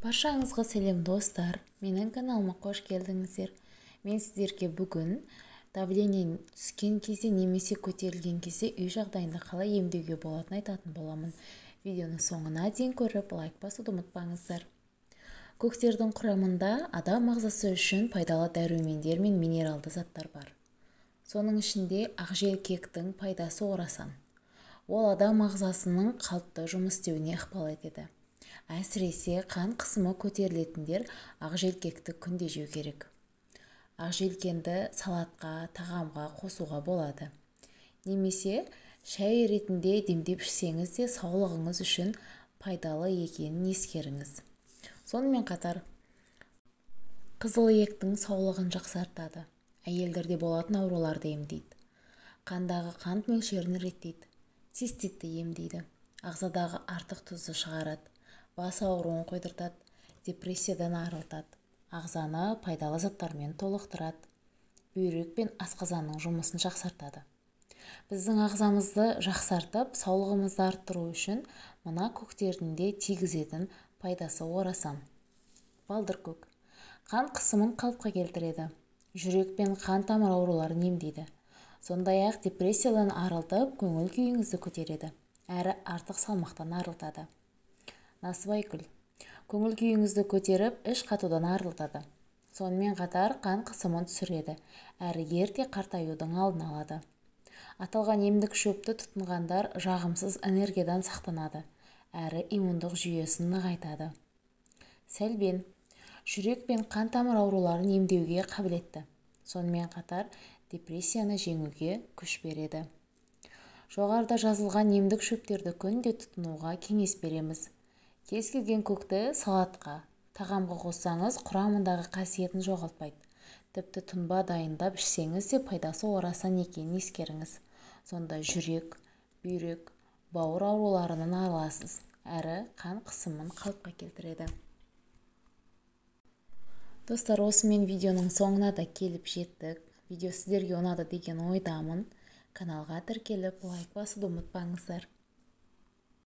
Баршаңызға сәлем, достар! Менің каналыма қош келдіңіздер. Мен сіздерге бүгін давление түскен кезде немесе көтерілген кезде үй жағдайында қалай емдеуге болатынын айтатын боламын. Видеоны соңына дейін көріп, лайк басуды ұмытпаңыздар. Көктердің құрамында адам ағзасы үшін пайдалы дәрумендер мен минералды заттар бар. Соның ішінде ақжелкектің пайдасы орасан. Ол адам ағзасының қалыпты жұмыс істеуіне ықпал етеді. Әсіресе қан қысымы көтерілетіндер ақжелкекті күнде жеу керек. Ақжелкенді салатқа, тағамға қосуға болады. Немесе шай ретінде демдеп ішсеңіз де саулығыңыз үшін пайдалы екенін ескеріңіз. Сонымен қатар қызыл иектің саулығын жақсартады. Әйелдерде болатын ауруларды емдейді. Қандағы қант мөлшерін реттейді. Циститті емдейді. Ағзадағы артық тұзды шығарады. Бас ауруын қойдыртады, депрессиядан арылтады, ағзаны пайдалы заттармен толықтырады, бүйрек пен асқазанның жұмысын жақсартады. Біздің ағзамызды жақсартып, саулығымызды арттыру үшін мына көктердің де тигізетін пайдасы орасан. Балдыркөк қан қысымын қалыпқа келтіреді, жүрек пен қан тамыр ауруларын емдейді. Сондай-ақ депрессиядан арылтып, көңіл күйіңізді көтереді, әрі артық салмақтан арылтады. Насыбайгүл көңіл күйіңізді көтеріп, іш қатудан арылтады. Сонымен қатар қан қысымын түсіреді, әрі ерте қартаюдың алдын алады. Аталған емдік шөпті тұтынғандар жағымсыз энергиядан сақтанады, әрі иммундық жүйесін нығайтады. Сәлбен жүрек пен қан тамыр ауруларын емдеуге қабілетті. Сонымен қатар депрессияны жеңуге күш береді. Жоғарыда жазылған емдік шөптерді күнде тұтынуға кеңес береміз. Кез келген көкті салатқа, тағамға қоссаңыз, құрамындағы қасиетін жоғалтпайды. Тіпті тұнба дайындап ішсеңіз де пайдасы орасан екенін ескеріңіз. Сонда жүрек, бүйрек, бауыр ауруларынан арыласыз, әрі қан қысымын қалыпқа келтіреді. Достар, осымен видеоның соңына да келіп жеттік. Видео сіздерге ұнады деген ойдамын. Каналға тіркеліп, лайк басуды ұмытпаңыздар.